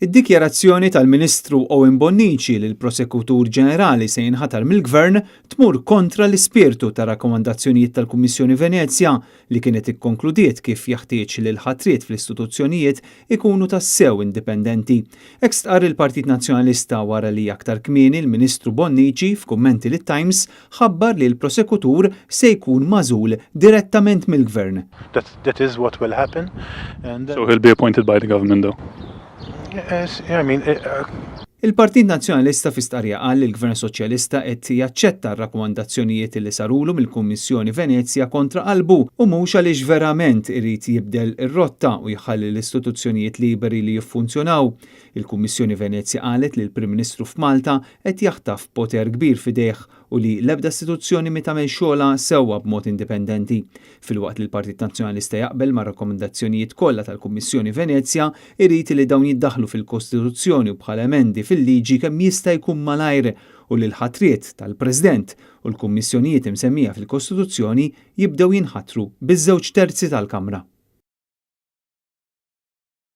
Id-dikjarazzjoni tal-Ministru Owen Bonnici li l-Prosekutur Ġenerali se jinħatar mill-Gvern tmur kontra l-ispirtu tar-rakkomandazzjonijiet tal-Kummissjoni Venezja li kienet ikkonkludiet kif jeħtieġ li l-ħatriet fl-istituzzjonijiet ikunu tassew indipendenti. Hekk stqarr il-Partit Nazzjonalista wara li aktar kmieni l-Ministru Bonnici f'kummenti lit-Times ħabbar li l-Prosekutur se jkun magħżul direttament mill-Gvern. That is what will happen. And So he'll be appointed by the government, though. Yes, I mean, Il-Partit Nazzjonalista fi stqarrija qal li l-Gvern Soċjalista qed jaċċetta r-rakkomandazzjonijiet li sarulu mill-Kummissjoni Venezja kontra qalbu u mhux għaliex verament irid jibdel ir-rotta u jħalli l-istituzzjonijiet liberi li jiffunzjonaw. Il-Kummissjoni Venezja qalet li l-Prim Ministru f'Malta qed jaħtaf poter kbir f'idejh u li l-ebda istituzzjoni mi tagħmel xogħolha sewwa b'mod indipendenti. Filwaqt li l-Partit Nazzjonalista jaqbel ma' rakkomandazzjonijiet kollha tal-Kummissjoni Venezja, irid li dawn jiddaħlu fil-Kostituzzjoni u bħala emendi fil-liġi kemm jista' jkun malajr u li l-ħatriet tal-President u l-Kummissjonijiet imsemmija fil-Kostituzzjoni jibdew jinħatru biż-żewġ terzi tal-Kamra.